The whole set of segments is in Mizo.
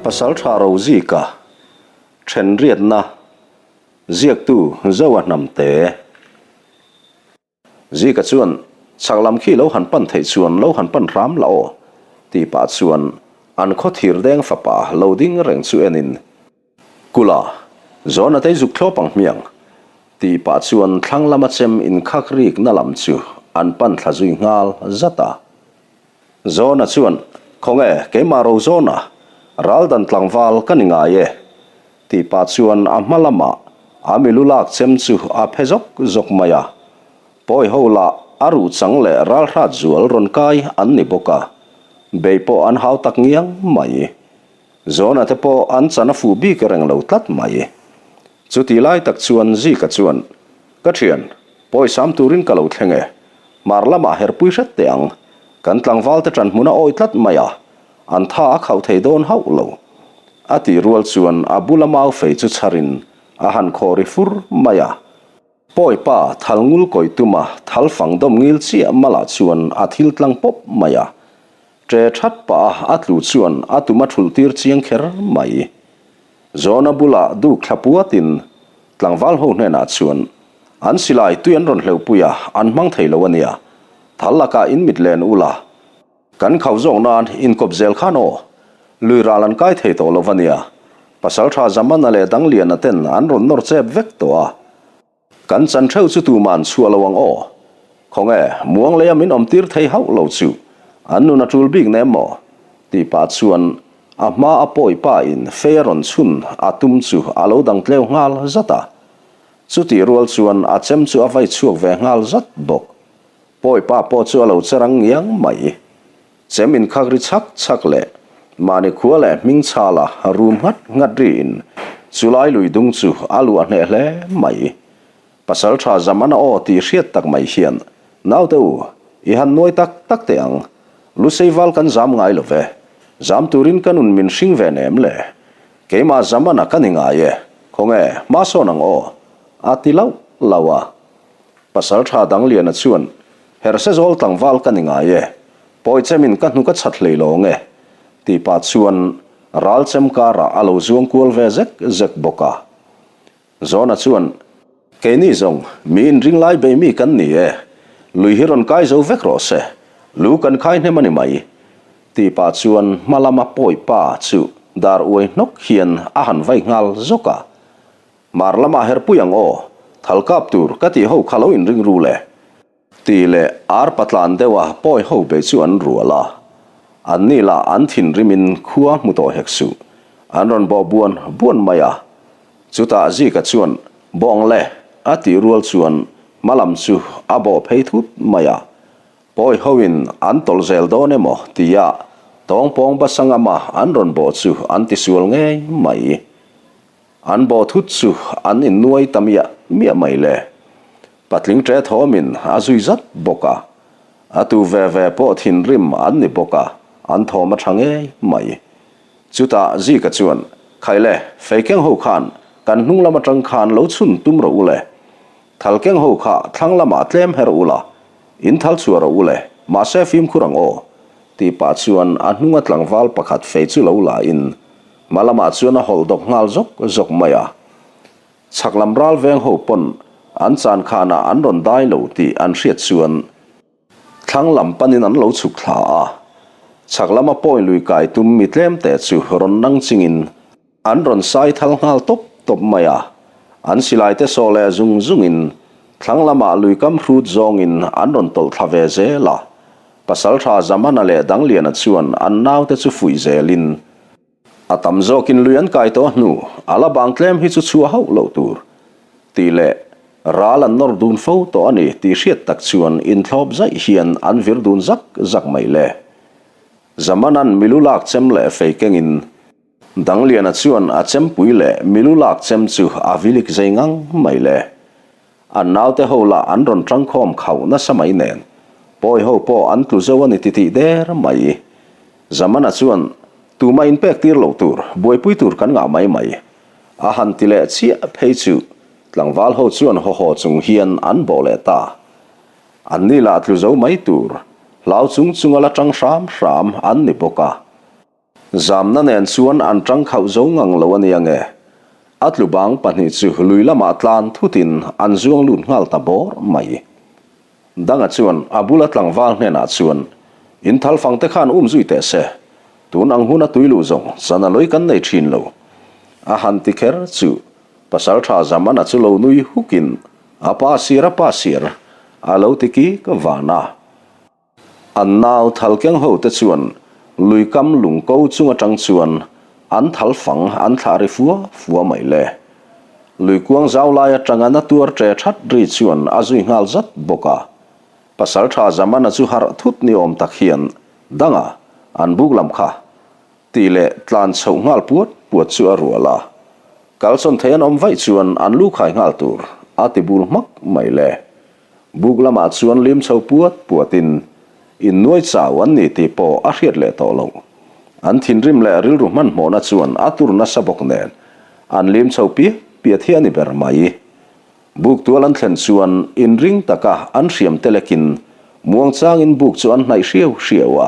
Pasaltha Rozika, Thenriatna, Ziaktu Zoa Hnamte. Zika chuan, Chhak lam khi lo han pan theih chuan lo han pan hram la aw, tih pah chuan an khaw thir deng fapa lo ding reng chu enin, Kula, Zawna tei zuk thlawp ang hmiang, tih pah chuan thlang lama chem inkhak rikna lam chu an pan thla zui nghal zat a. Zawna chuan, Khawnge, keimah ro Zawna, ral dan tlangval ka ni ngai e, tih pah chuan a hma lamah a milu lak chem chu a phe zawk zawk mai a. Pawi ho lah a ruh chang leh ralhrat zual rawn kai an ni bawk a, bei pawh an hau tak ngiang mai. Zawna te pawh an chan a fuh bik reng lo tlat mai. Chuti lai tak chuan Zika chuan, Ka thian, pawisam turin ka lo thleng e. Hmar lamah herpui hret teh ang. Kan tlangval te ṭan hmun a awi tlat mai a, an tha a khauh thei dawn hauh lo. A tih rual chuan a bula mau fei chu chharin a han khaw ri fur mai a. Pawi pa thal ngul kawih tuma thal fang dawm ngil chiah malah chuan a thil tlang pawp mai a. Ṭe ṭhat pah a a tlu chuan a tum a ṭhulh tir chiang kher mai. Zawna bulah duk thla puatin tlangval ho hnenah chuan an silai tui an rawn hleuhpui a, an hmang thei lo a nia. Thal lakah in mit len ula, kan khauh zawk nan inkawp zel khan aw. Lui ral an kai thei tawh lo a nia. Pasaltha Zamana leh Dangliana ten an rawn nawr chep vek tawh a. Kan chan theuh chu tuman chhuah lo ang aw. Khawnge, muang leia min awm tir thei hauh lo chu an nun a tul bik nem maw? Tih pah chuan a hma a pawi pa in fei a rawn chhun a tum chu a lo dang tleu nghal zat a. Chutih rual chuan a chem chu a vai chhuak ve nghal zat bawk. Pawi pa pawh chu a lo che rang ngiang mai. Chem inkhak ri chhak chhak leh mahni khua leh hming chhala rum nghat nghat riin chulai lui dung chu a luah hneh hle mai. Pasaltha Zamana aw tih hriat tak mai hian, Naute u, i han nuai tak tak teh ang. Lusei val kan zam ngai lo ve. Zam turin ka nun min hring ve nem le. Keimah Zamana ka ni ngai e. Khawnge, hma sawn ang aw. A ti lauh lauh a. Pasaltha Dangliana chuan, Herse zawl tlangval ka ni ngai e, pawi chemin ka hnuk a chhat hlei lawng e, tih pah chuan ral chem karah a lo zuang kual ve zek zek bawk a. Zawna chuan, Keini zawng, mi inring lai bei mi kan ni e, lui hi rawn kai zo vek rawh se, lu kan khai hnem a ni mai, tih pah chuan hma lama pawi pa chu dar uai hnawk hian a han vai nghal zawk a. Mar lamah herpui ang aw, thal kap tur ka tih ho kha lo inring ru le. Tih leh ar patlan deuha pawi ho be chu an rual a. An ni lah an thinrimin khua hmu tawh hek suh. An rawn bawh buan buan mai a. Chutah Zika chuan bawng le a tih rual chuan hma lam chu a bawh phei thut mai a. Pawi hoin an tawlh zel dawn emaw tia tawngpawng basangama an rawn bawh chu an tisual ngei mai. An bawh thut chu an innuai ta miah miah mai le. Patling ṭe thawmin a zui zat bawk a. A tu ve ve pawh thinrim an ni bawk a, an thawm a ṭha ngei mai. Chutah Zika chuan, Khai le, fei keng ho khan kan hnung lam aṭang khan lo chhun tum rawh u le. Thal keng ho kha thlang lamah tlem her u la, in thal chhuah rawh u le, mahse fimkhur ang aw, tih pah chuan a hnunga tlangval pakhat fei chu lo la in Hma lamah chuan a hawlh dawk nghal zawk zawk mai a. Chhak lam ral veng ho pawn an chan khanah an rawn dai lo tih an hriat chuan thlang lam panin an lo chhuk thla a. Chhak lama pawi lui kai tum mi tlem te chu rawn nang chingin an rawn sai thal nghal tawp tawp mai a. An silai te sawh leh zung zungin thlang lamah lui kam hrut zawngin an rawn tawlh thla ve zel a. Pasaltha Zamana leh Dangliana chuan an naute chu fuih zelin A tam zawkin lui an kai tawh hnu a la bang tlem hi chu chhuah hauh loh tur tih leh ral an nawr dun fo tawh a ni tih hriat tak chuan inthlawp zaih hian an vir dun zak zak mai le. Zamanan milu lak chem leh fei kengin Dangliana chuan a chempui leh milu lak chem chu a vilik zei ngang mai le. An naute ho lah an rawn tangkhawm khauh nasa mai nen, pawi ho pawh an tlu zo a ni titih der mai. Zamana chuan, Tumah inpek tir lo tur, buaipui tur kan ngah mai mai. A han ti leh chiah phei chu tlangval ho chuan haw haw chung hian an bawh leh ta. An ni lah tlu zo mai tur, hlau chung chunga la tang hram hram an ni bawk a. Zamna nen chuan an tang khauh zo ngang lo a nia nge? A tlu bang pahnih chu lui lamah tlan thutin an zuang lut nghal ta bawr mai. Danga chuan a bula tlangval hnenah chuan, In thalfang te khan um zui teh se, tun ang huna tui luh zawng chana loi kan nei thin lo. A han ti kher chu Pasaltha Zamana chu lo nui hukin, A pa sir, a pa sir, a lo ti ki ka van a. An nau thal keng ho te chuan lui kam lung ko chung atang chuan an thal fang an thlah ri fua fua mai le. Lui kuang zau lai atanga na tuar tre that ri chuan a zui nghal zat bawk a. Pasaltha Zamana chu harh thut ni awm tak hian danga an buk lam kha tih leh tlan chhoh nghal puat puat chu a rual a. Kalsawn thei an awm vaih chuan an lu khai nghal tur a ti bul hmak mai le. Buk lamah chuan lim chho puat puatin innuai chau an ni tih pawh a hriat leh tawh lo. An thinrim leh rilru hmanhmawhna chuan a tur nasa bawk nen an lim chho piat piat hi a ni ber mai. Buk tual an thlen chuan inring taka an hriam te lekin muangchangin buk chu an hnaih hriau hriau a.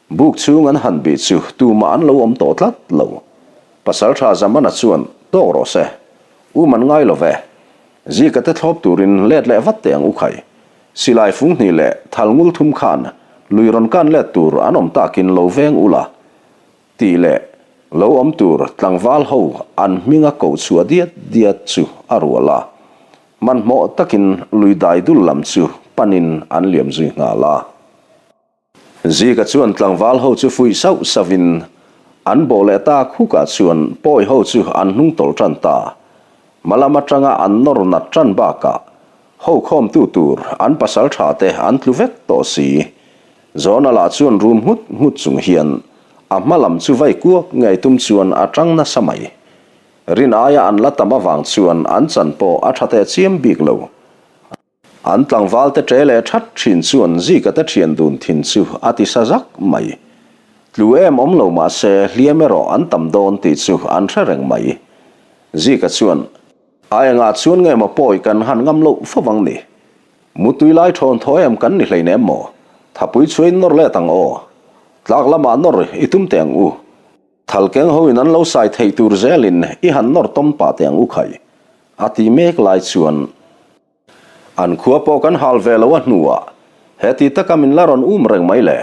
Buk chhung an han bih chu tumah an lo awm tawh tlat lo. Pasaltha Zamana chuan, Tawk rawh se. Um an ngai lo ve. Zika te thlawp turin let leh vat teh ang u khai. Silai fung hnih leh thal ngul thum khan lui rawn kan let tur an awm takin lo veng ula tih leh lo awm tur tlangval ho an hminga koh chhuah diat diat chu a rual a. Hmanhmawh takin lui dai dul lam chu panin an liam zui nghal a. Zika chuan tlangval ho chu fuih sauh sauhin an bawh leh tak hukah chuan pawi ho chu an hnung tawlh tan ta. Hmalam atanga an nawr nat tan bakah ho khawmtu tur an pasal tha te an tlu vek tawh si. Zawna lah chuan rum nghut nghut chung hian a hma lam chu vai kuak ngei tum chuan a tang nasa mai. Rin aia an la tam avang chuan an chan pawh a tha teh chiam bik lo. An tlangval te ṭe leh ṭhat ṭhin chuan Zika te ṭhian dun thin chu a ti sa zak mai. Tlu em awm lo mah se hliam erawh an tam dawn tih chu an hre reng mai. Zika chuan, A engah chuan nge maw pawi kan han ngam loh fo vang ni? Mutui lai ṭhawn thaw em kan ni hleinem maw? Thapui chhuain nawr let ang aw. Tlak lamah nawr i tum teh ang u. Thal keng hoin an lo sai theih tur zelin i han nawr tawm pah teh ang u khai. A ti mek lai chuan an khua pawh kan hal ve lo a hnuah he ti taka min la rawn um reng mai le.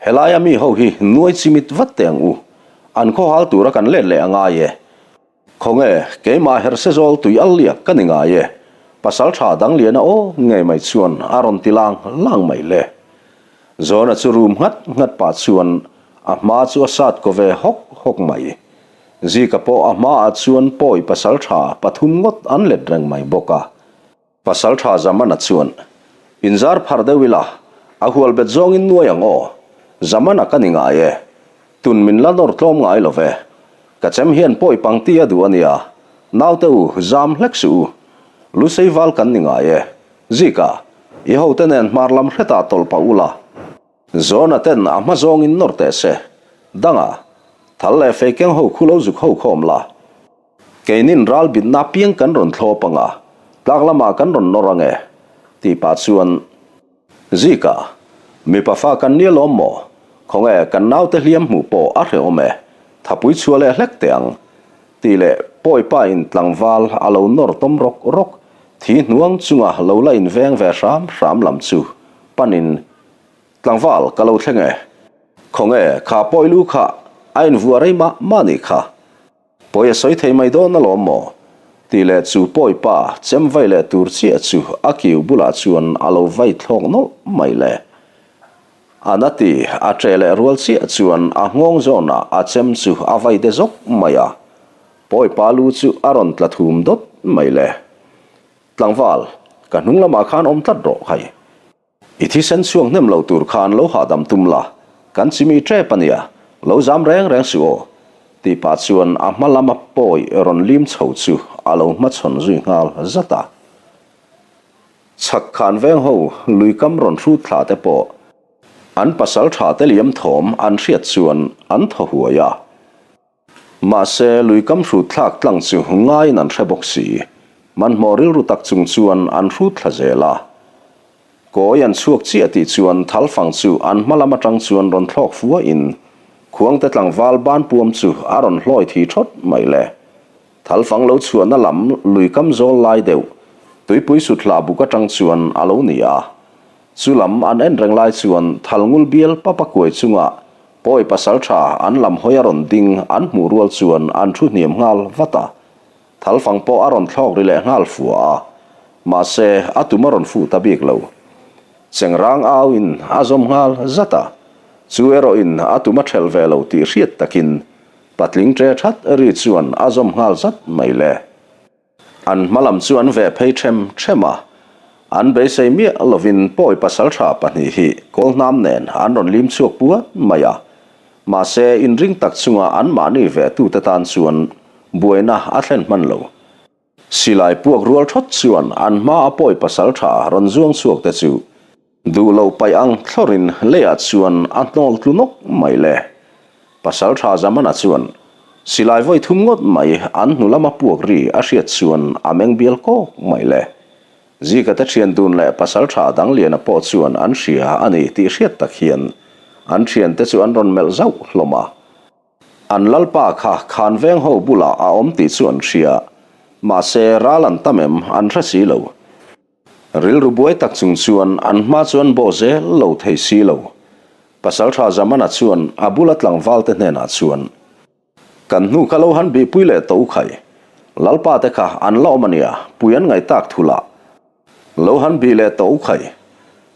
Helaia mi ho hi nuai chimit vat teh ang u. An khaw hal tura kan let leh a ngai e. Khawnge keimah herhse zawl tui al liak ka ni ngai e. Pasal tha dang liana aw ngei mai chuan a rawn ti lang lang mai le. Zawna chu rum nghat nghat pah chuan a hma chu a sat kaw ve hawk hawk mai. Zika pawh a hmaah chuan pawi pasaltha pathum ngawt an let reng mai bawk a. Pasaltha Zamana chuan, Inzar phar deuh ila, a hual bet zawngin nuai ang aw. Zamana ka ni ngai e. Tun min la nawr tlawm ngai lo ve. Ka chem hian pawi pangti a duh a nia. Naute u, zam hlek suh u. Lusei val kan ni ngai e. Zika, i hote nen hmar lam hretah tawlh pah ula. Zawna ten a hma zawngin nawr teh se. Danga, thal leh fei keng ho khu lo zuk ho khawm la. Keinin ral bitna piang kan rawn thlawp anga, tlak lamah kan rawn nawr ange, tih pah chuan, Zika, mipa fa kan nia lawm maw? Khawnge kan naute hliam hmuh pawh a hrehawm e, thapui chhuah leh hlek teh ang, tih leh pawipa in tlangval a lo nawr tawm rawk rawk, thi hnuang chunga lo la inveng ve hram hram lam chu panin Tlangval, ka lo thleng e. Khawnge, kha pawi lu kha a invuah rei mah mah nih kha. Pawi a sawi thei mai dawn alawm maw? Tih leh chu pawi pa chem vai leh tur chiah chu a kiu bulah chuan a lo vai thlawk nawlh mai le. A na ti a ṭe leh rual chiah chuan a nghawng zawnah a chem chu a vai de zawk mai a. Pawi pa lu chu a rawn tla thum dawt mai le. Tlangval, ka hnung lamah khan awm tlat rawh khai. I thisen chhuak hnem lo tur khan lo hahdam tum la, kan chimi tep a nia, lo zam reng reng suh aw, tih pah chuan a hma lama pawi rawn lim chho chu a lo hmachhawn zui nghal zat a. Chhak khan veng ho lui kam rawn hrut thla te pawh an pasal tha te liam thawm an hriat chuan an thaw huai a. Mahse, lui kam hrut thlak tlang chu ngaiin an hre bawk si. Hmanhmawh rilru tak chung chuan an hrut thla zel a. Kawi an chhuak chiah tih chuan thalfang chu an hma lam atang chuan rawn thlawk fuahin. Khuangte tlangval ban puam chu a rawn hlawi thi thawt mai le. Thalfang lo chhuahna lam lui kam zawl lai deuh, tuipui sut hlah buk atang chuan a lo ni a. Chu lam an en reng lai chuan Thalngul bial papa kuai chunga Pawi pasaltha an lam hawi a rawn ding an hmuh rual chuan an thu hniam nghal vat a. Thalfang pawh a rawn thlawk ri leh nghal fua a, mahse a tum a rawn fuh ta bik lo. Chengrang au in a zawm nghal zat a, chu erawh in a tum a thelh ve lo tih hriat takin patling ṭe ṭhat ri chuan a zawm nghal zat mai le. An hma lam chu an veh phei ṭhem ṭhem a, an beisei miah lovin pawi pasalṭha pahnih hi kawlhnam nen an rawn lim chhuak puat mai a, mahse inring tak chunga anmahni vehtute tan chuan buaina a thlen hman lo. Silai puak rual ṭhawt chuan an hma a pawi pasalṭha rawn zuang chhuak te chu Duh lo paih ang thlawrin leiah chuan a hnawl tlu nawk mai le. Pasalṭha Zamana chuan silai vawi thum ngawt mai an hnu lama puak ri a hriat chuan a meng bial kawk mai le. Zika te ṭhian dun leh pasalṭha Dangliana pawh chuan an hria a ni tih hriat tak hian an ṭhiante chu an rawn melh zauh hlawm a. An lalpa kha khan veng ho bulah a awm tih chu an hria, mahse ral an tam em an hre si lo. Rilru buai tak chung chuan an hma chu an bawh zel lo thei si lo. Pasaltha Zamana chuan a bula tlangvalte hnenah chuan, Kan hnu kha lo han bihpui leh to khai. Lalpa te kha an la awm a nia, pui an ngaih tak thul ah. Lo han bih leh to khai.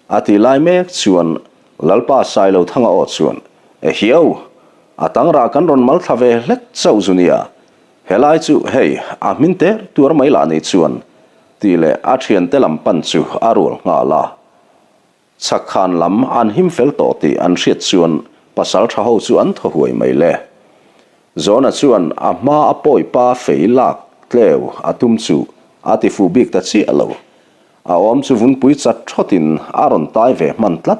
A ti lai mek chuan Lalpa Sailothanga aw chuan, Ehiau! A tangrah kan rawn mal thla ve hlek chauh zu nia. Helai chu hei a hmin ter tuar mai lah ni chuan tih leh a thiante lam pan chu a rual nghal a. Chhak khan lam an him fel tawh tih an hriat chuan pasal tha ho chu an thaw huai mai le. Zawna chuan a hma a pawi pa fei lak tleu a tum chu a ti fuh bik ta chiah lo. A awm chu vunpui chat thawtin a rawn tai ve hman tlat.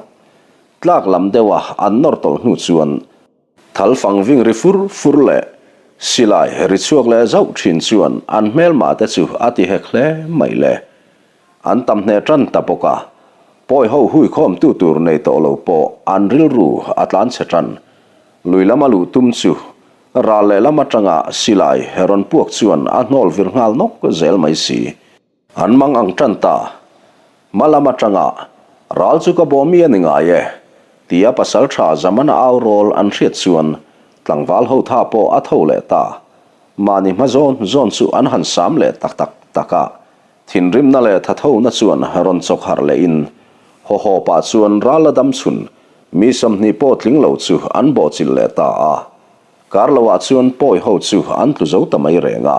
Tlak lam deuha an nawr tawlh hnu chuan Thal fang ving ri fur fur leh silai ri chhuak leh zauh thin chuan an hmelmah te chu a ti hek hle mai le. An tam hneh tan ta bawk a, pawi ho hui khawm tu tur nei tawh lo pawh an rilru a tlan chhe tan. Lui lama luh tum chu ral leh lam atanga silai rawn puak chuan a hnawl vir nghal nawk zel mai si. An mang ang tan ta. Hma lam atanga, Ral chu ka bawh mi a ni ngai e, tia pasal tha Zamana au rawl an hriat chuan tlangval ho tha pawh a tho leh ta. Mahni hma zawn zawn chu an han sam leh tak tak tak a, thinrimna leh thathona chuan rawn chawk harh lehin haw haw pah chuan ral la dam chhun mi 20 pawh tling lo chu an bawhchilh leh ta a. Kar loah chuan pawi ho chu an tlu zo ta mai reng a.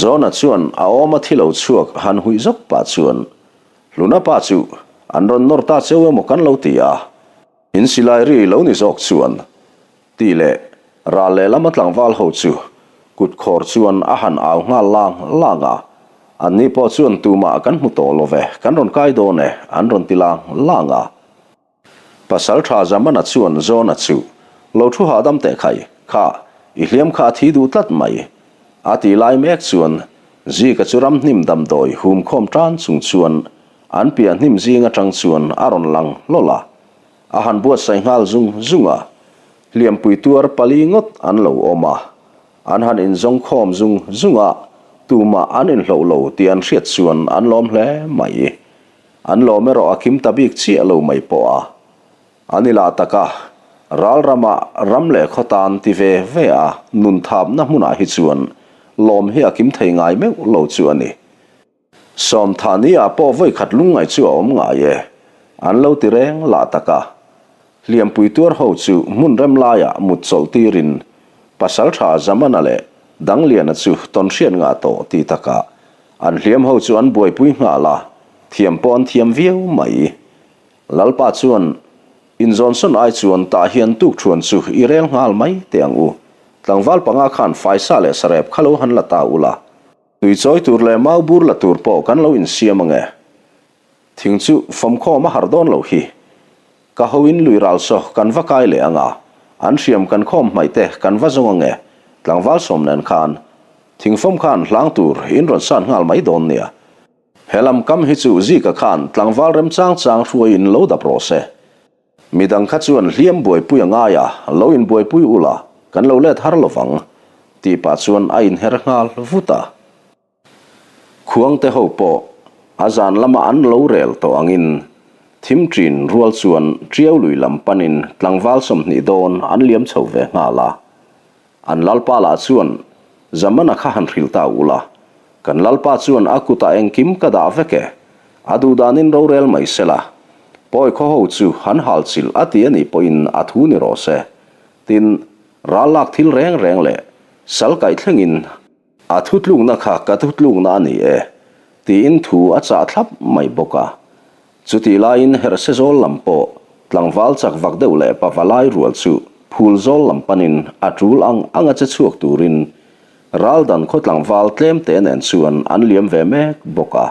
Zawna chuan a awm a thi lo chhuak han huih zawk pah chuan, Hluna pa chu an rawn nawr ta cheu emaw kan lo ti a, in silai ri lo ni zawk chuan tih leh ral lehlam a tlangval ho chu kut khawr chuan a han au nghal lang lang a, anni pawh chuan tumah kan hmu tawh lo ve, kan rawn kai dawn e an rawn ti lang lang a. Pasalṭha Zamana chuan Zawna chu, Lo thu hahdam teh khai, kha, i hliam kha a thi duh tlat mai. A ti lai mek chuan Zika chu ramhnim damdawi hum khawm tan chung chuan an piah hnim zing atang chuan a rawn lang hlawl a. A han buatsaih nghal zung zung a. Hliampui tuar pali ngawt an lo awm a. An han inzawng khawm zung zung a, tumah an inhloh lo tih an hriat chuan an lawm hle mai. An lawm erawh a kim ta bik chiah lo mai pawh a. An i lah tak a, ral rama ram leh khaw tan ti ve ve a nun thapna hmunah hi chuan lawm hi a kim thei ngai meuh lo chu a ni. Sawmthani ah pawh vawi khat lungngaih chu a awm ngai e, an lo ti reng lah tak a. Hliampui tuar ho chu hmun rem laiah mut chawlh tirin Pasaltha Zamana leh Dangliana chu tawnhriat ngah tawh ti takah An hliam ho chu an buaipui nghal a, thiam pawh an thiam viau mai. Lalpa chuan, Inzawnsawn ai chuan tah hian tukṭhuan chu i rel nghal mai teh ang u. Tlangval panga khan faisa leh sarep kha lo han la ta ula. Tui chawi tur leh mau bur la tur pawh kan lo insiam ange. Thing chu fawmkhawm a har dawn lo hi. Ka hoin lui ral saw kan va kai leh anga, an hriam kan khawm hmaih te kan va zawng ange, tlangval sawm nen khan thingfawm khan hlang tur in rawn san nghal mai dawn nia. He lam kam hi chu Zika khan tlangval remchang chang hruaiin lo dap rawh se. Midang kha chuan hliam buaipui a ngai a, lo inbuaipui ula, kan lo let har lovang, tih pah chuan a inher nghal vut a. Khuangte ho pawh a zan lama an lo rel tawh angin thim ṭin rual chuan ṭiau lui lam panin tlangval 20 dawn an liam chho ve nghal a. An lalpa lah chuan Zamana kha han hrilh ta ula, kan lalpa chuan a kutah engkim ka dah vek e, a duhdanin rorel mai sela, pawi khaw ho chu han hal chilh a ti a nih pawhin a thu ni rawh se, tin, ral lak thil reng reng leh sal kaih thlengin a thutlukna kha ka thutlukna a ni e, tiin thu a chah thlap mai bawk a. Chutih laiin Herhse zawl lam pawh tlangval chak vak deuh leh pavalai rual chu phul zawl lam panin a tul ang ang a che chhuak turin Raldan khaw tlangval tlem te nen chuan an liam ve mek bawk a.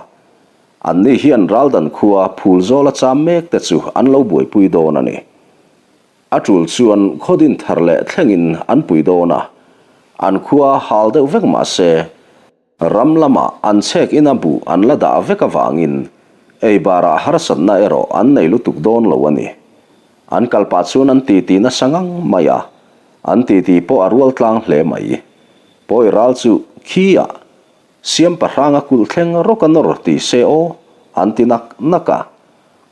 Anni hian Raldan khua phul zawl a cham mek te chu an lo buaipui dawn a ni. A tul chuan khaw din thar leh thlengin an pui dawn a, an khua hal deuh vek mah se, Ram lamah an chhek ina buh an la dah vek avangin ei barah harsatna erawh an nei lutuk dawn lo a ni. An kal pah chuan an titi nasa ngang mai a, an titi pawh a rual tlang hle mai. Pawi ral chu khi ah siam pahranga kulh thleng rawk a nawr ti se aw an ti nak nak a,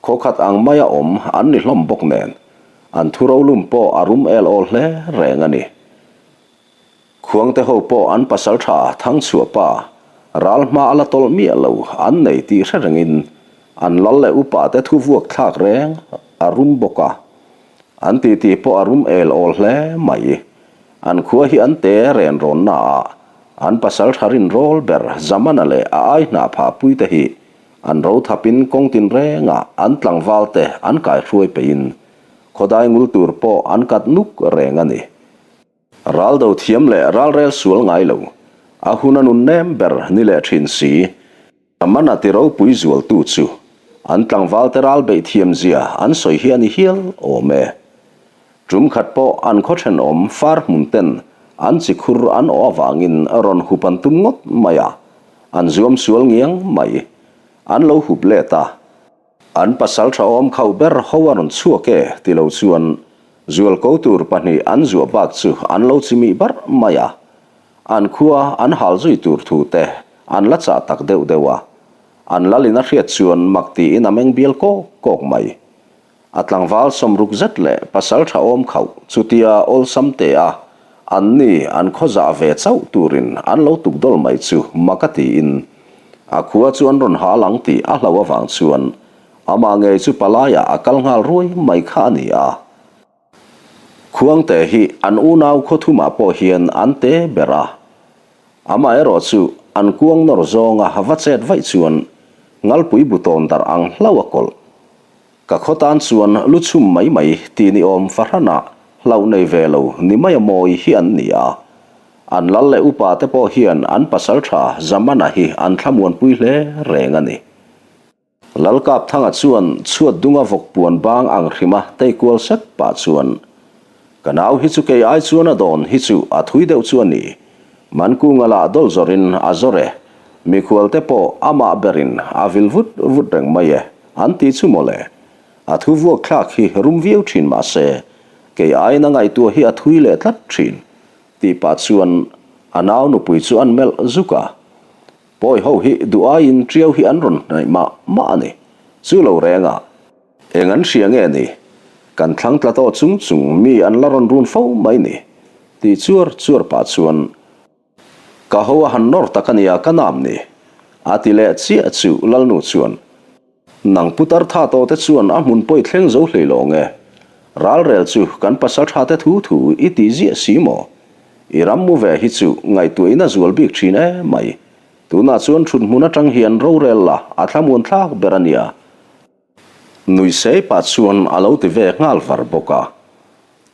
khaw khat ang maia awm an ni hlawm bawk nen an thu rolum pawh a rum el awl hle reng a ni. Khuangte ho pawh an pasal tha Thangchhuah pa ral hma a la tawlh miah lo an nei tih hre rengin an lal leh upa te thu vuak thlak reng a rum bawk a. An titi pawh a rum el awl hle mai. An khua hi an te ren rawn na ah an pasal tha rin rawl ber Zamana leh a ai hnah phah pui te hi an ro thap in kawng tin reng ah an tlangval te an kai hruai peih in khawdai ngul tur pawh an kat nuk reng a ni. Ral do thiam leh ral rel sual ngai lo, a hun a nun nem ber ni leh thin si. A man a ti ropui zualtu chu an tlangvalte ral beih thiam zia an sawi hi a ni hial awm e. Tum khat pawh an khaw thenawm far hmun ten an chi khur an awh avangin rawn hup an tum ngawt mai a, an zuam sual ngiang mai. An lo hup let a. An pasal tha awm khauh ber ho a rawn chhuak e ti lo chuan zualko tur pahnih an zuah bak chu an lo chimih barh mai a, an khua an hal zui tur thu te an la chah tak deuh deuh a, an lalin a hriat chuan mak tiin a meng bial kawk kawk mai. A tlangval sawmruk zet leh pasal tha awm khauh chutia awlsam te a an ni an khaw zah ve chauh turin an lo tuk dawl mai chu mak a tiin a khua chu an rawn hal ang tih a hlauh avang chuan amah ngei chu palaiah a kal nghal ruai mai kha a ni a. Khuangte hi an unau khaw thumah pawh hian an te ber a, amaherawh chu an kuang nawr zawnga va chet vaih chuan ngalpui bu tawn darh ang hlauh a kawlh. Ka khaw tan chuan lu chhum mai mai ti ni awm fahranah hlauh nei ve lo ni mai a mawi hi an ni a. An lal leh upa te pawh hian an pasal tha Zamana hi an thlamuanpui hle reng a ni. Lalkapthanga chuan chhuat dunga vawk puan bang ang hrima tei kual sek pah chuan, Ka nau hi chu kei ai chuan a dawn hi chu a thui deuh chu a ni. Mankunga lah dawl zawrin a zawr e. Mikhual te pawh amah berin a vil vut vut reng mai e, an ti chu mawle. A thu vuak thlak hi rum viau thin mah se, kei aiin a ngaihtuah hi a thui leh tlat thin, tih pah chuan a nau nupui chu an melh zuk a. Pawi ho hi duh aiin ṭiau hi an rawn hnaih mah mah a ni. Chu lo reng a. Eng an hria nge ni? Kan thlang tla tawh chung chung mi an la rawn run fo mai ni, tih chuar chuar pah chuan ka ho a han nawr tak a nia ka nam ni, a ti leh chiah chu Lalnu chuan, Nang putar tha tawh te chuan a hmun pawi thleng zo hlei lo nge? Ralrel chu kan pasal tha te thu thu i tih ziah si maw? I ram mu ve hi chu ngaihtuah in a zual bik thin e mai. Tunah chuan thut hmun atang hian rorel la a thlamuan thlak ber a nia. Nui sei pah chuan a lo ti ve nghal var bawk a.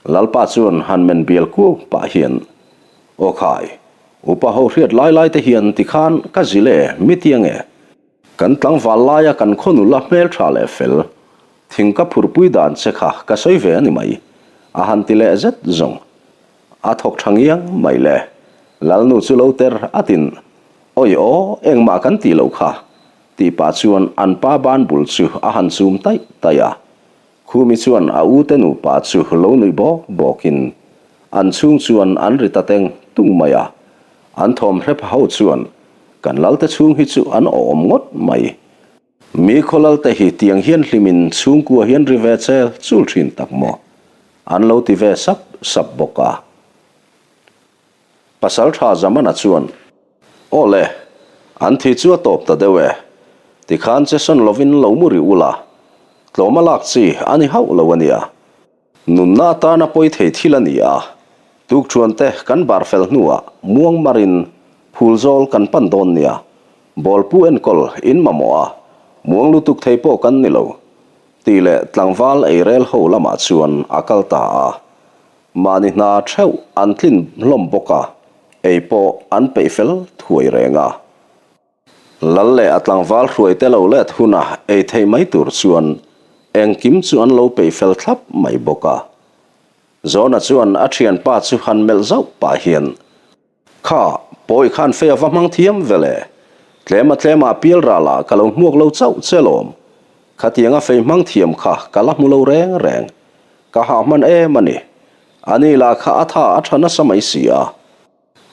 Lalpa chuan han men bial kuau pah hian, Aw khai, upa ho hriat lai lai te hian tikhan ka zil e, mi tiang e. Kan tlangval laia kan khaw nula hmeltha leh fel, thing ka phurpui dan che kha ka sawi ve a ni mai, a han ti leh zet zawng. A thawk tha ngiang mai le. Lalnu chu lo ter atin, Awi aw, engmah kan tih loh kha, tih pah chuan an pa ban bul chu a han chum taih taih a. Khumi chuan a ute nupa chu lo nuih bawk bawkin an chhung chuan an ri ta teng tung mai a. An thawm hrep ho chuan kan lalte chhung hi chu an awm ngawt mai. Mi khaw lalte hi tiang hian hlimin chhungkua hian ri ve chel chul thin tak maw? An lo ti ve sap sap bawk a. Pasal tha Zamana chuan, Aw le, an thi chu a tawp ta deuh e. Tikhan che sawn lovin lo mu rih ula, tlawm a lak chi a ni hauh lo a nia. Nunna atana pawi thei thil a ni a, tukṭhuante kan bar fel hnuah muang marin phul zawl kan pan dawn nia. Bawlpu enkawl in mamawh a, muang lutuk thei pawh kan ni lo, tih leh tlangval eirel ho lamah chuan a kal ta a. Mahni hna theuh an tlin hlawm bawk a, ei pawh an peih fel thuai reng a. Lal leh a tlangval hruaite lo let huna ei theih mai tur chuan engkim chu an lo peih fel thlap mai bawk a. Zawna chuan a thianpa chu han melh zauh pah hian, Kha, pawi khan fei a va hmang thiam ve le. Tlema tlema pial ralah ka lo hmuak lo chauh che lawm. Khatianga fei hmang thiam kha ka la hmu lo reng reng. Ka hah hman em a ni. Ani lah kha a tha a tha nasa mai si a.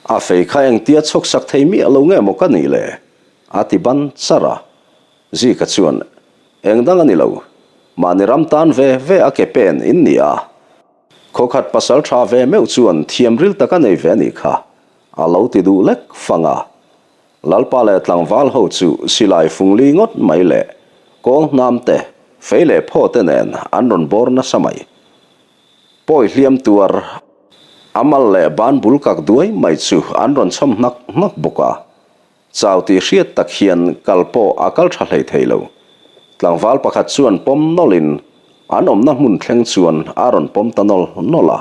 A fei kha engtia chhawk sak thei miah lo nge maw ka nih le? A ti ban char a. Zika chuan, Eng dang a ni lo. Mahni ram tan ve ve a ke pen in ni a. Khawkhat pasal tha ve meuh chuan thiam ril tak a nei ve a nih kha, a lo ti duh lek fang a. Lalpa leh tlangval ho chu silai fungli ngawt mai leh kawl hnam te, fei leh phaw te nen an rawn bawr nasa mai. Pawi hliam tuar a mal leh ban bul kak duai mai chu an rawn chhawm hnak hnak bawk a. Chau tih hriat tak hian kal pawh a kal tha hlei thei lo. Tlangval pakhat chuan pawm nawlhin an awmna hmun thleng chuan a rawn pawm ta nawl nawl a.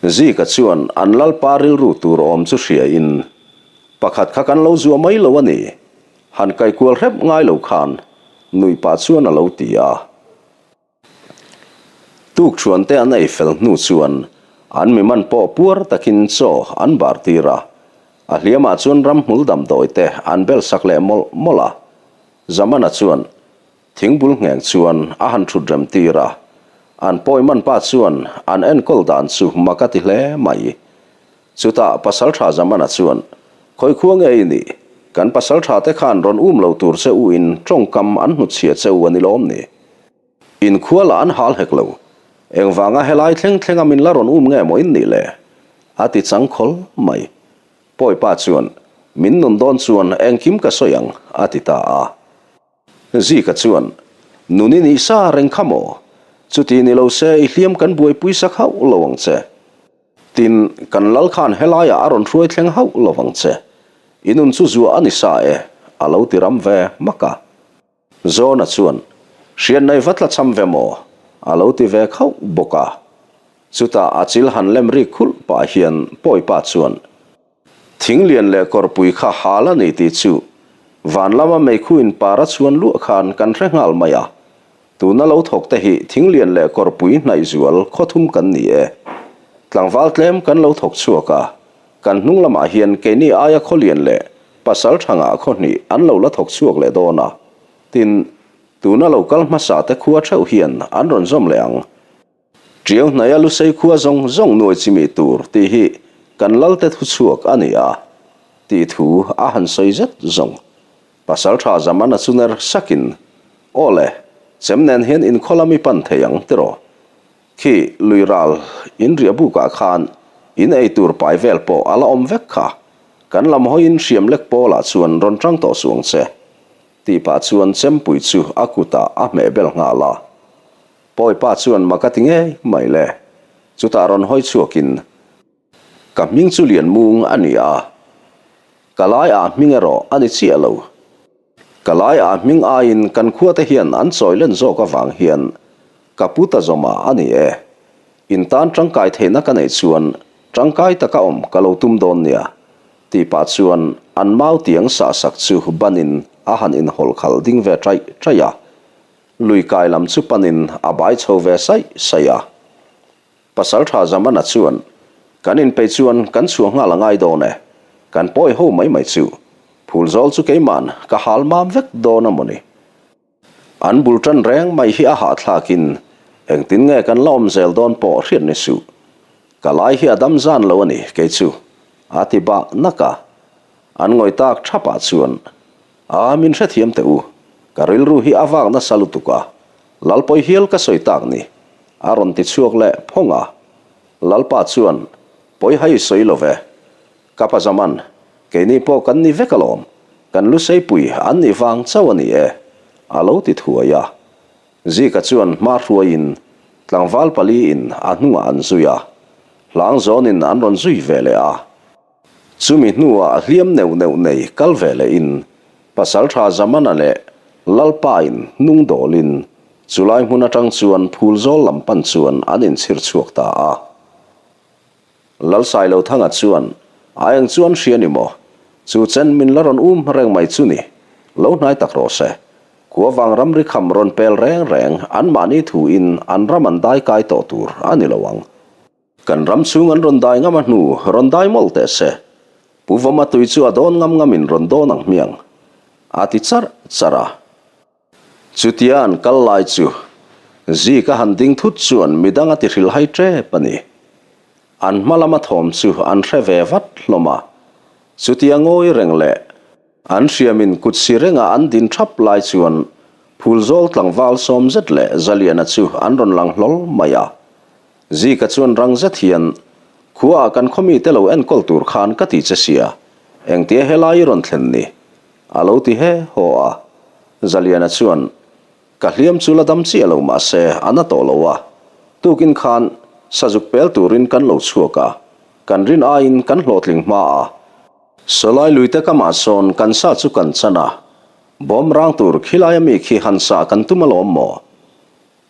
Zika chuan an lalpa rilru tur awm chu hriain, Pakhat kha kan lo zuah mai lo a ni, han kaikual hrep ngai lo khan, nuih pah chuan a lo ti a. Tukṭhuante an ei fel hnu chuan an mi man pawh puar takin chaw an bar tir a, a hliamah chuan ramhmul damdawi te an bel sak leh mawlh mawlh a. Zamana chuan thingbul ngheng chuan a han ṭhut rem tir a, an pawi man pa chuan an enkawl dan chu mak a ti hle mai. Chutah Pasalṭha Zamana chuan, Khawi khua nge i nih? Kan pasalṭha te khan rawn um lo tur che u in ṭawngkam an hnutchhia che u a ni lawm ni? In khua lah an hal hek lo. Engvanga helai thleng thlenga min la rawn um nge maw in nih le? A ti chang khawl mai. Pawi pa chuan, Min nun dawn chuan engkim ka sawi ang, a ti ta a. Zika chuan, Nun i nih sa reng kha maw? Chuti ni lo se i hliam kan buaipui sak hauh lo ang che. Tin, kan lal khan helaiah a rawn hruai thleng hauh lo ang che. I nun chu zuah a ni sa e, a lo ti ram ve hmak a. Zawna chuan, Hriat nei va tla cham ve maw? a lo ti ve khauh bawk a. Chutah a chil han lem rik khulh pah hian Pawipa chuan, Thing lian leh kawrpui kha hal a ni tih chu van lama meikhuin par a chhuan luah khan kan hre nghal mai a. Tuna lo thawk te hi thing lian leh kawrpui hnaih zual khawthum kan ni e. Tlangval tlem kan lo thawk chhuak a, kan hnung lamah hian keini aia khaw lian leh pasal thangah khaw hnih an lo la thawk chhuak leh dawn a. Tin, tuna lo kal hmasa te khua theuh hian an rawn zawm leh ang. Tiau hnaia Lusei khua zawng zawng nuai chimih tur tih hi kan Lalte thuchhuak a ni a, tih thu a han sawi zet zawng. Pasaltha Zamana chu ner sakin, Aw le, chem nen hian inkhaw lam i pan thei ang tiraw? Khi lui ral in riah bukah khan in ei tur pai vel pawh a la awm vek kha. Kan lam hawiin hriam lek pawlah chuan rawn tang tawh suh ang che, tih pah chuan chempui chu a kutah a hmeh bel nghal a. Pawipa chuan mak a ti ngei mai le. Chutah rawn hawi chhuakin, Ka hming chu Lianmung a ni a, ka laiah hming erawh a ni chiah lo. Ka laiah hming aiin kan khuate hian an chawi len zawk avang hian ka pu ta zawmah a ni e. In tan tangkai theihna ka neih chuan tangkai taka awm ka lo tum dawn nia, tih pah chuan an mau tiang sahsak chu banin a han inhawlkhal ding ve taih taih a. Lui kai lam chu panin a bai chho ve saih saih a. Pasaltha Zamana chuan, Kan inpeih chuan kan chhuah nghal a ngai dawn e. Kan pawi ho mai mai chu. Phul zawl chu keiman ka hal mam vek dawn a mawni. An bul tan reng mai hi a hahthlakin engtin nge kan la awm zel dawn pawh hriat ni suh. Ka lai hi a dam zan lo a ni kei chu, a ti bah nak a. An ngawih tak thapah chuan, A min hrethiam teh u, ka rilru hi a vak nasa lutuk a, Lalpawi hial ka sawi tak ni, a rawn ti chhuak leh phawng a. Lalpa chuan, Pawi hai sawi lo ve, Ka pa Zaman, keini pawh kan ni vek alawm, kan luseipui an nih vang chauh a ni e, a lo ti thuai a. Zika chuan hma hruaiin tlangval paliin a hnungah an zui a, hlang zawnin an rawn zui ve leh a. Chumi hnuah hliam neuh neuh nei kal ve lehin Pasaltha Zamana leh Lalpain hnung dawlin chulai hmun atang chuan Phulzawl lam pan chuan an inchhir chhuak ta a. Lalsailothanga chuan, A eng chuan hria ni maw? Chu chen min la rawn um reng mai chu ni. Lo hnai tak rawh se. Khua vang ramri kham rawn pel reng reng anmahni thuin an ram an dai kai tawh tur a ni lo ang. Kan ram chhung an rawn dai ngam a hnu rawn dai mawlh teh se. Pu Vawma tui chu a dawn ngam ngamin rawn dawn ang hmiang. A ti charh charh a. Chutia an kal lai chu Zik a han ding thut chuan midang a ti hrilhhai tep a ni. An hma lama thawm chu an hre ve vat hlawm a. Chutia ngawi reng leh an hriamin kut si renga an din thap lai chuan Phulzawl tlangval sawm zet leh Zaliana chu an rawn lang hlawl mai a. Zika chuan rang zet hian, Khuaah kan khaw mite lo enkawl tur khan ka ti che sia, engtia helai i rawn thlen ni? A lo ti he haw a. Zaliana chuan, Ka hliam chu la dam chiah lo mahse a na tawh lo a, tukin khan sazuk pel turin kan lo chhuak a, kan rin aiin kan hlawhtling hma a. Sawlai luite kamah sawn kan sa chu kan chan a, bawm rang tur khilai ami khi han sah kan tum alawm maw?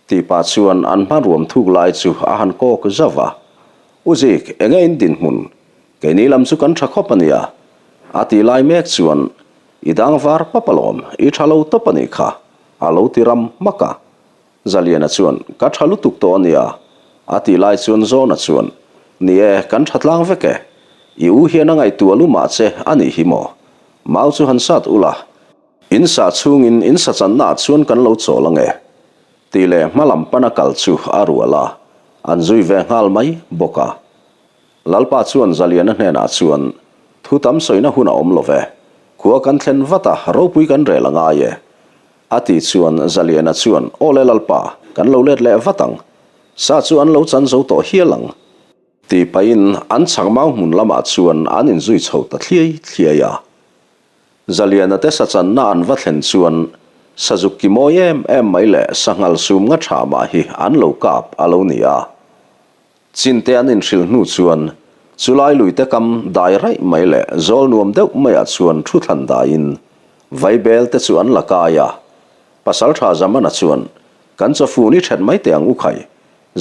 Tih pah chuan an hma ruam thuk lai chu a han kawk zauh a. U Zik, enge in dinhmun? Keini lam chu kan tha khawp a nia. A tih lai mek chuan, I dang var pap alawm, i tha lo tawp a nih kha, a lo ti ram hmak a. Zaliana chuan, Ka tha lutuk tawh a nia. A tih lai chuan Zawna chuan, Ni e, kan tha tlang vek e. I u hian a ngaihtuah lu mah che a nih hi maw? Mau chu han sat ula. In sa chhungin in sa channaah chuan kan lo chawl ange tih leh hma lam pana kal chu a rual a, an zui ve nghal mai bawk a. Lalpa chuan Zaliana hnenah chuan, Thu tam sawina hun a awm lo ve, khua kan thlen vat a, ropui kan rel a ngai e. A tih chuan Zaliana chuan, Aw le Lalpa, kan lo let leh vat ang. Sa chu an lo chan zo tawh hial ang. Tih pahin an chhak mau hmun lamah chuan an inzui chho ta thliai thliai a. Zaliana te sachanna an va thlen chuan sazuk ki mawi em em mai leh sanghal sum nga tha mah hi an lo kap a lo ni a. Chinte an inhrilh hnu chuan chulai luite kam dai raih mai leh zawl nuam deuh maiah chuan thu thlan daiin vaibel te chu an la kai a. Pasaltha Zamana chuan kan chawfun i then mai teh ang u khai,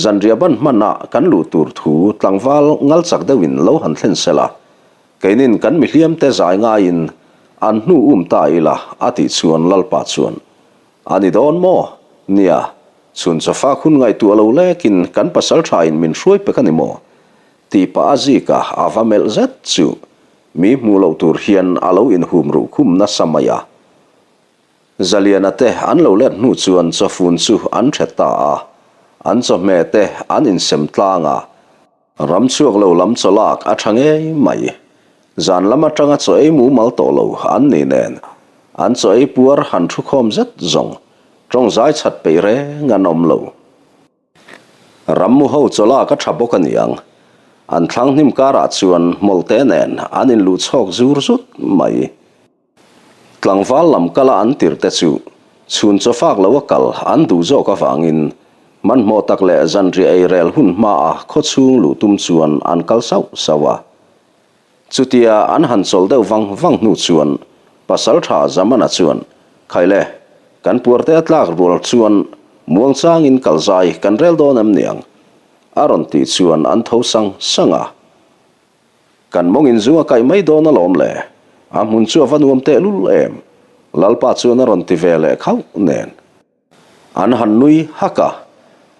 zanriah ban hmana kan luh tur thu tlangval ngal chak deuhin lo han thlen sela Keinin kan mihliamte zai ngaiin an hnu um ta ila a tih chuan Lalpa chuan, A ni dawn maw? Nia, chhun chawfak hun ngaihtuah lo lekin kan pasal thain min hruai pek a ni maw? Tih pah a zik a, a va melh zet chu mi hmuh loh tur hian a lo inhum ruh khum nasa mai a. Zaliana te an lo let hnu chuan chawfun chu an ṭhet ta a, an chawhmeh te an insem tlang a, Ram chhuak lo lam chaw lak a tha ngei mai. Zan lam atanga chaw ei mumal tawh lo an ni nen, an chaw ei puar han thu khawm zet zawng tawng zai chhat peih reng an awm lo. Ram mu ho chaw lak a tha bawk a niang. An thlang hnim karah chuan hmawlhte nen an inluh chhawk zur zut mai. Tlangval lam kala an tirhte chu chhun chawfak lo a kal an duh zawk avangin hmanhmawh tak leh zanriah ei rel hun hmaa khaw chhung luh tum chuan an kal sauh sauh a. Chutia an han chawl deuh vang vang hnu chuan Pasaltha Zamana chuan, Khaile, kan puarte a tlak rual chuan muangchangin kal zai kan rel dawn em niang? a rawn tih chuan an tho sang sang a. Kan mawng inzung a kaih mai dawn alawm le, a hmun chu a va nuam tehlul em? Lalpa chuan a rawn ti ve leh khauh nen. An han nui hak a,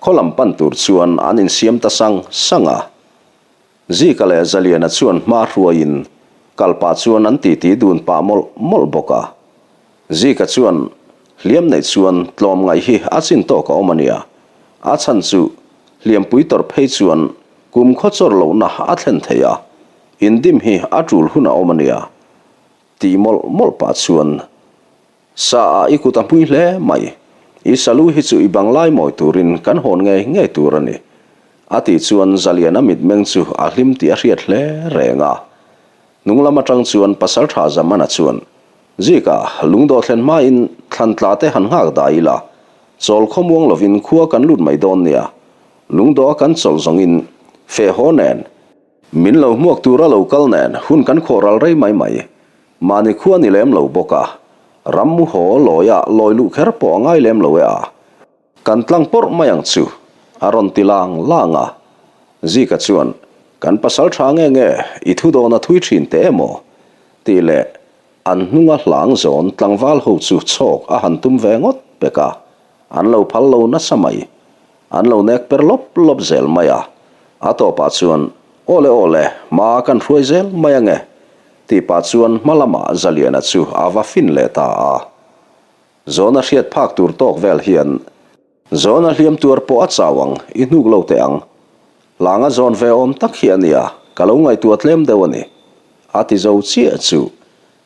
khaw lam pan tur chuan an insiam ta sang sang a. Zika leh Zaliana chuan hma hruaiin kal pah chuan an titi dun pah mawlh mawlh bawk a. Zika chuan. Hliam neih chuan tlawmngaih hi a chin tawk a awm a nia. A chhan chu hliampui tawrh phei chuan kum khaw chawr lohna a thlen thei a, indim hi a tul hun a awm a nia. Tih mawlh mawlh pah chuan Sa ah i kut a hmui hle mai. I salu hi chu i bang lai mawi turin kan hawn ngei ngei tur a ni. A tih chuan Zaliana mitmeng chu a hlim tih a hriat hle reng a. Hnung lam atang chuan Pasaltha Zamana chuan, Zika, lungdawh thlen hmain thlan tla te han nghak dai ila, chawl khawmuang lovin khua kan lut mai dawn nia. Lungdawh a kan chawlh zawngin feh haw nen, min lo hmuak tura lo kal nen hun kan khawh ral rei mai mai. Mahni khua ni lem lo bawk a, ram mu haw lawia lawi luh kher pawh a ngai lem lo e a. Kan tlang pawrh mai ang chu, a rawn ti lang lang a. Zika chuan, Kan pasal tha nge nge, i thu dawn a thui thin teh emaw? tih leh an hnunga hlang zawn tlangval ho chu chhawk a han tum ve ngawt pek a, an lo phal lo nasa mai. An lo nek per lawp lawp zel mai a. A tawpah chuan, Awle awle, hma kan hruai zel mai ange, tih pah chuan hma lamah Zaliana chu a va fin leh ta a. Zawna hriat phak tur tawk vel hian Zawna hliam tuar pawh a chau ang, i hnuk lo teh ang. Hlanga zawn ve awm tak hi a nia, ka lo ngaihtuah tlem deuh a ni. A ti zo chiah chu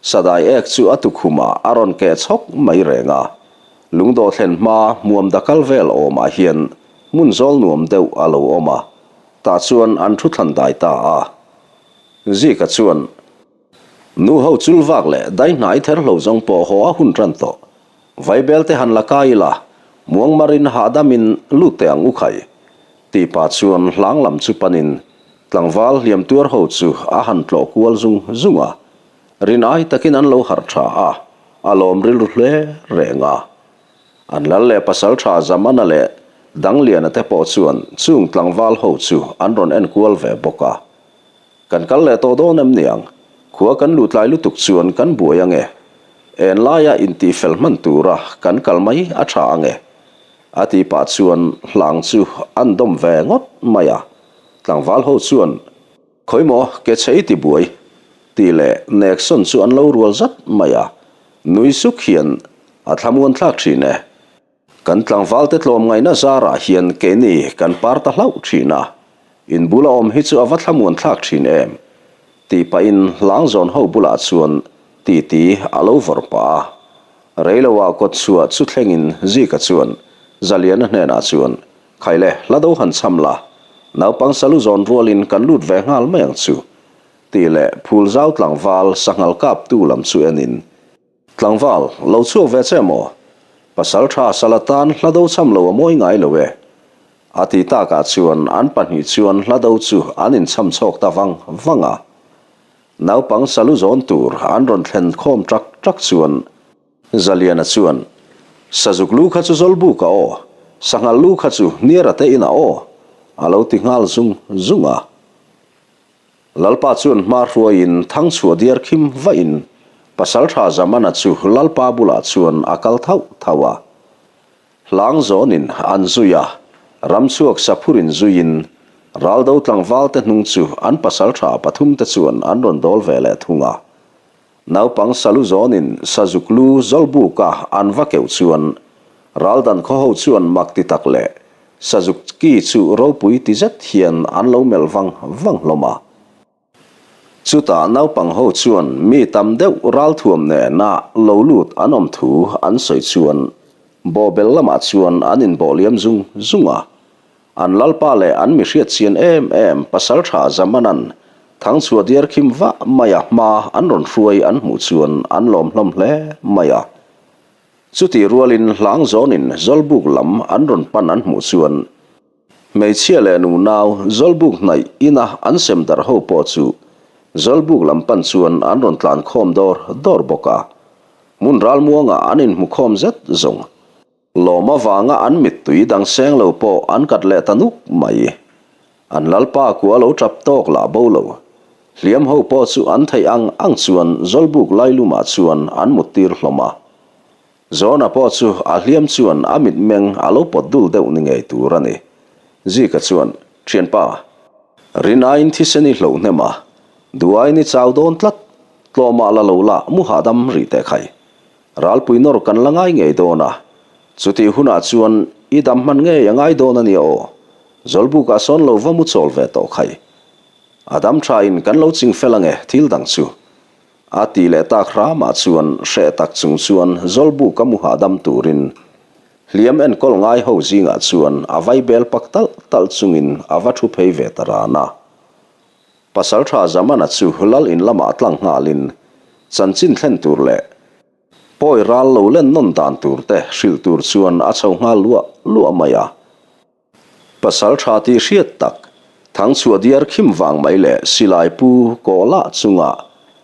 Sadai ek chu a tukhumah a rawn keh chhawk mai reng a. Lungdawh thlen hma hmuam dakal vel awmah hian hmun zawl nuam deuh a lo awm a, tah chuan an thu thlan dai ta a. Zika chuan. Nu ho chul vak leh dai hnai ther hlo zawng pawh haw a hun tan tawh. Vaibel te han la kai ila, muangmarin hahdamin lut teh ang u khai. Tih pah chuan hlang lam chu panin tlangval hliam tuar ho chu a han tlawh kual zung zung a. Rin ai takin an lo harh tha a, a lawm rilru hle reng a. An lal leh pasal tha Zamana leh Dangliana te pawh chuan chung tlangval ho chu an rawn en kual ve bawk a. Kan kal leh tawh dawn em niang? Khua kan luh tlai lutuk chuan kan buai ange. En laia intihfel hman tura kan kal mai a tha ange. A ti pah chuan hlang chu an dawm ve ngawt mai a. Tlangval ho chuan, Khawimaw ke chhe i ti buai? tih leh nek sawn chu an lo rual zat mai a. Nui suk hian a thlamuan thlak thin e. Kan tlangvalte tlawmngaihna zarah hian keini kan par ta hlauh thin a, in bula awm hi chu a va thlamuan thlak thin em? tih pahin hlangzawn ho bulah chuan titi a lo vawrh pah a. Reiloah kawtchhuah chu thlengin Zika chuan Zaliana hnenah chuan, Khaile, hla do han cham la, naupang salu zawn rualin kan lut ve nghal mai ang chu, tih leh Phulzau tlangval sanghal kaptu lam chu enin, Tlangval, lo chhuak ve che maw? Pasal tha sal atan hla do cham lo a mawi ngai lo e. A ti takah chuan an pahnih chuan hla do chu an incham chhawk ta vang vang a. Naupang salu zawn tur an rawn thlen khawm ṭak ṭak chuan Zaliana chuan, Sazuk lu kha chu Zawlbuk a aw, Sanghal lu kha chu Hniara te inah aw, a lo ti nghal zung zung a. Lalpa chuan hma hruaiin thangchhuah diar khim vahin Pasaltha Zamana chu Lalpa bulah chuan a kal thauh thauh a. Hlang zawnin an zui a, ramchhuak saphurin zuiin Raldo tlangvalte hnung chu an pasaltha pathumte chuan an rawn dawl ve leh thung a. Naupang salu zawnin sazuk lu zawlbuka an va keuh chuan Raldan khawho chuan mak ti tak leh Sazuk ki chu ropui ti zet hian an lo melh vang vang hlawm a. Chutah naupang ho chuan mi tam deuh ralthuam nena lo lut an awm thu an sawi chuan bawhbel lamah chuan an inbawh liam zung zung a. An lalpa leh an mi hriat chian em em Pasaltha Zamanan Thangchhuah diar khim vah maia hma an rawn hruai an hmuh chuan an lawm hlawm hle mai a. Chutih rualin hlang zawnin Zawlbuk lam an rawn pan an hmuh chuan hmeichhia leh nunau Zawlbuk hnaih ina an sem darh ho pawh chu Zawlbuk lam pan chuan an rawn tlan khawm dawr dawr bawk a. Hmun ralmuangah an inhmu khawm zet zawng. Lawm avanga an mittui dang seng lo pawh an kat leh ta nuk mai. An lalpa kua lo tap tawk lah bo lo. Hliam ho pawh chu an theih ang ang chuan Zawlbuk lailumah chuan an muttir hlawm a. Zawna pawh chu a hliam chuan a mitmeng a lo pawt dul deuh ni ngei tur a ni. Zika chuan, Thianpa, rinaiin thisen i hloh hnem a, duaiin i chau dawn tlat, tlawmah la lo la mu hahdam rih teh khai. Ralpui nawr kan la ngai ngei dawn a, chutih hunah chuan i dam hman ngei a ngai dawn a nia aw. Zawlbukah sawn lo va mu chawl ve tawh khai. A dam tha in kan lo ching fel ange thil dang chu. A tih leh tak hramah chuan hreh tak chung chuan Zawlbuk a mu hahdam turin hliam enkawl ngai ho zingah chuan a vai bel pak talh talh chungin a va thu phei ve ta ran a. Pasaltha Zamana chu lal in lamah tlang nghalin chanchin thlen tur leh pawi ral lo len nawn dan tur te hrilh tur chuan a chho nghal luah luah mai a. Pasaltha tih hriat tak, Thangchhuah diar khim vang mai leh silai pu kawhlah chunga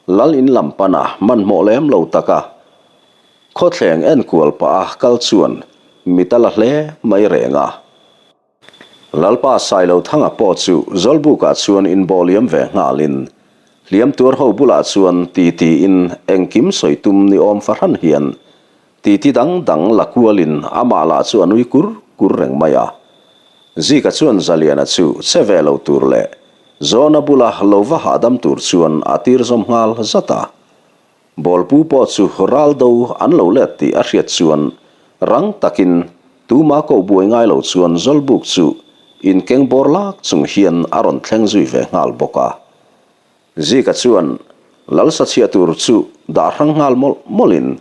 lal in lam pana hmanhmawh lem lo taka khawthleng enkual pah a kal chuan mit a la hle mai reng a. Lalpa Sailothanga pawh chu Zawlbukah chuan inbawh liam ve nghalin, hliam tuar ho bulah chuan titi in engkim sawi tum ni awm fahran hian titi dang dang la kualin amah lah chu a nui kur kur reng mai a. Zika chuan Zaliana chu che ve lo tur leh Zawna bula lo va hahdam tur chuan a tir zawm nghal zat a. Bawlpu pawh chu ral do an lo let tih a hriat chuan rang takin tuma koh buai ngai lo chuan Zawlbuk chu inkeng bawr lak chung hian a rawn thleng zui ve nghal bawk a. Zika chuan lal sachhia tur chu dah hrang nghal mawlh mawlhin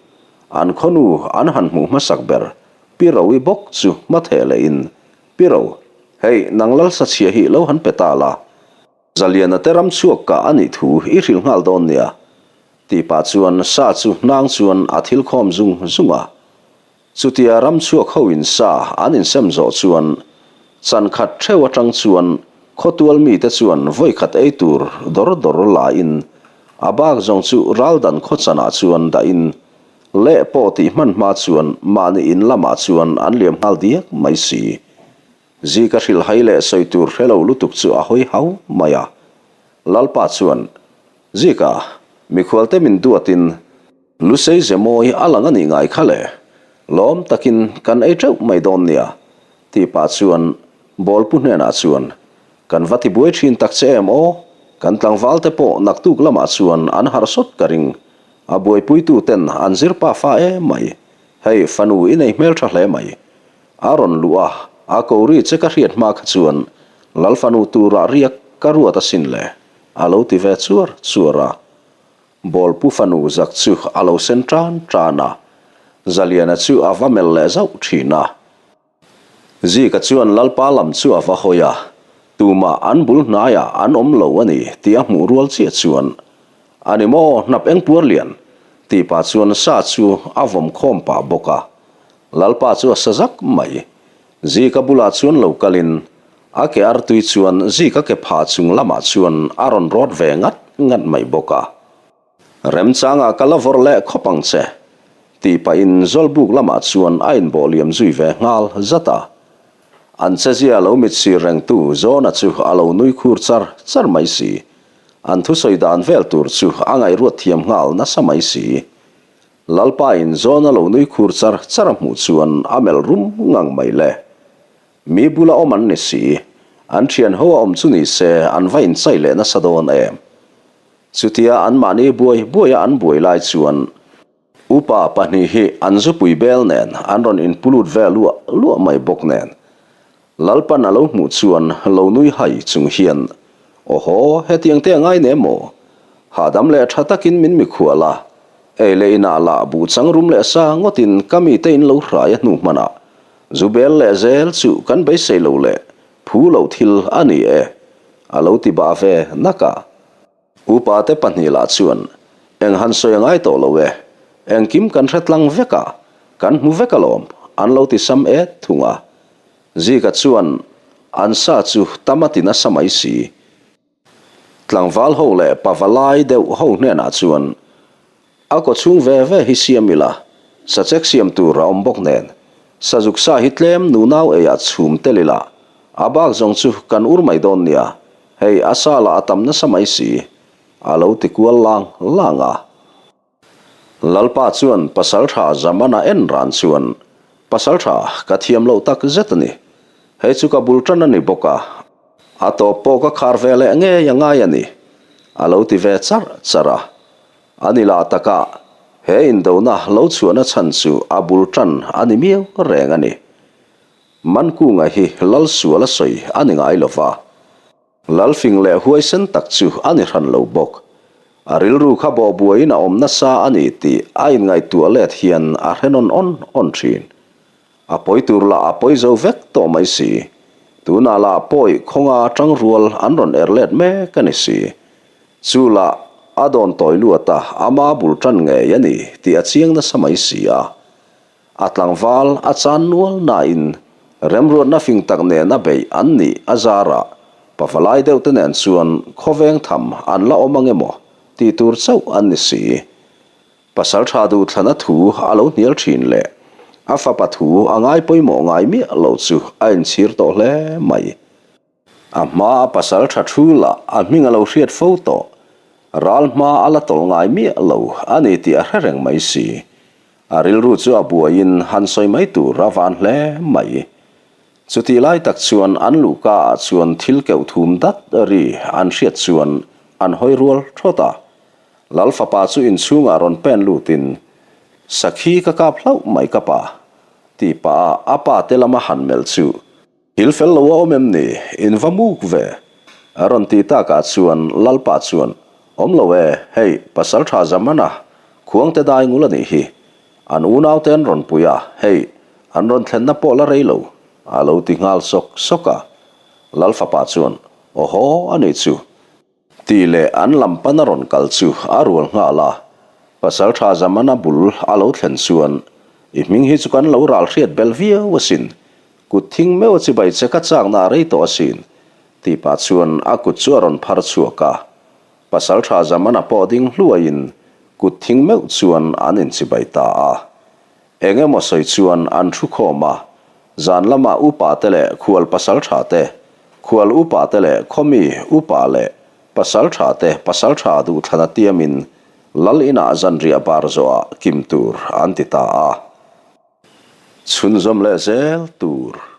an khawnu an han hmuh hmasak ber Pi Rowi bawk chu hmatheh lehin, Pi Ro, hei nang lal sachhia hi lo han pe ta la, Zaliana te ram chhuak kah a nih thu i hrilh nghal dawn nia, tih pah chuan sa chu hnang chuan a thil khawm zung zung a. Chutia ram chhuak ho in sa an insem zawh chuan chan khat theuh atang chuan khawtual mite chuan vawi khat ei tur dawr dawr la in a bak zawng chu raldan khawchan ah chuan dah in leh pawh tih hman hma chuan mahni in lamah chuan an liam nghal diak mai si. Zika hrilhhai leh sawi tur hre lo lutuk chu a hawi hau mai a. Lalpa chuan, Zika, mikhualte min duatin Lusei ze mawi a lang a nih ngai kha le, lawm takin kan ei teuh mai dawn nia, tih pah chuan Bawlpu hnenah chuan, Kan va tibuai thin tak che em aw, kan tlangvalte pawh naktuk lamah chuan an harh sawt ka ring, a buaipuitu ten an zir pa fa em mai, hei fanu i nei hmeltha hle mai, A rawn luh a, a ko ri che ka hriat hma kha chuan Lalfanu turah riak ka ruat asin le, a lo ti ve chuar chuar a. Bawlpu fanu zak chu a lo sen tan tan a, Zaliana chu a va melh leh zauh thin a. Zika chuan Lalpa lam chu a va hawi a, tumah an bul hnaiah an awm lo a ni tih a hmuh rual chiah chuan, A ni maw, hnap eng puar lian? tih pah chuan sa chu a vawm khawm pah bawk a. Lalpa chu a sa zak mai. Zika bulah chuan lo kalin, a ke artui chuan Zika ke phah chung lamah chuan a rawn rawt ve ngat ngat mai bawk a. Remchangah ka la vawrh leh khawp ang che, tih pahin Zawlbuk lamah chuan a inbawh liam zui ve nghal zat a. An chezia lo mitsir rengtu Zawna chu a lo nui khur char char mai si. An thusawi dan vel tur chu a ngaihruat thiam nghal nasa mai si. Lalpa in zawn a lo nui khur char char a hmuh chuan a melh rum ngang mai le. Mi bula awm an ni si, an thian ho a awm chu ni se an va inchai leh nasa dawn em. Chutia anmahni buai buaia an buai lai chuan upa pahnih hi an zupui bel nen an rawn inpulut ve luah luah mai bawk nen Lalpan a lo hmuh chuan lo nui hai chung hian, Awhaw, hetiang te a ngai nem maw? Hahdam leh tha takin min mikhual a, ei leh inah lah buh chang rum leh sa ngawtin ka mite in lo hrai a hnu hmanah zu bel leh zel chu kan beisei lo leh phu loh thil a ni e, a lo ti bah ve nak a. Upa te pahnih lah chuan, Eng han sawi a ngai tawh lo e, engkim kan hre tlang vek a, kan hmu vek alawm, an lo ti sam et thung a. Zika chuan an sa chu tam a ti nasa mai si. Tlangval ho leh pava lai deuh ho hnenah chuan, A kaw chhung ve ve hi siam ila, sachek siam tur a awm bawk nen, sazuk sa hi tlem nunau eiah chhum tel ila, a bak zawng chu kan ur mai dawn nia, hei a sa lah a tam nasa mai si, a lo ti kual lang lang a. Lalpa chuan Pasaltha Zamana en ran chuan, Pasaltha, ka thiam loh tak zet a ni. Hei chu ka bul tan a ni bawk a, a tawp pawh ka khar ve leh ngei a ngai a ni, a lo ti ve charh charh a. A ni lah takah. He indona lo chhuahna chhan chu a bul tan a ni miau reng a ni. Mankunga hi lal sual a sawi a ni ngai lo va. Lalfing leh huaisen tak chu a ni hran lo bawk. A rilru kha bawhbuaiin a awm nasa a ni tih a inngaihtuah let hian a hre nawn awn awn thin. A pawi tur lah a pawi zo vek tawh mai si. Tunah lah pawi khawnga tangrual an rawn er let mek a ni si. Chu lah a dawn tawi luat a, ama bul tan ngei a ni tih a chiang nasa mai si a. A tlangval a chan nual nain remruatna fing tak nena beih an nih a zarah pavalai deuh te nen chuan khawveng tham an la awm ang emaw tih tur chauh an ni si. Pasal tha duhthlana thu a lo hnial thin leh a fapa thu a ngai pawimawh ngai miah lo chu a inchhir tawh hle mai. A hma a pasal tha thu lah a hming a lo hriat fo tawh. Ral hma a la tawlh ngai miah lo a ni tih a hre reng mai si. A rilru chu a buaiin han sawi mai tur a van hle mai. Chutih lai tak chuan an luhka ah chuan thil keuh thum dat ri an hriat chuan an hawi rual thawt a. Lal fapa chu inchhungah rawn pen lutin, Sakhi ka kap hlauh mai ka pa, tih pah a a pa te lama han melh chu. Thil fel lo a awm em ni? In va muk ve? A rawn ti takah chuan Lalpa chuan, Awm lo e, hei, Pasaltha Zamana, Khuangte dai ngul a nih hi. An unaute an rawn pui a, hei, an rawn thlenna pawh la rei lo, a lo ti nghal sawk sawk a. Lalfapa chuan, Awhaw, a nih chu. Tih leh an lam pan a rawn kal chu a rual nghal a, Pasaltha Zamana bul a lo thlen chuan, I hming hi chu kan lo ral hriat bel viau asin, kut thing meuh a chibai che ka chakna a rei tawh asin, tih pah chuan a kut chu a rawn phar chhuak a. Pasaltha Zamana pawh ding hluaiin kut thing meuh chuan an inchibai ta a. Eng emaw sawi chuan an thu khawm a, zan lama upa te leh khual pasal tha te, khual upa te leh khawmi upa leh pasal tha te pasal tha duhthlana tiamin lal inah zanriah bar zawhah kim tur an ti ta a. Chhunzawm leh zel tur.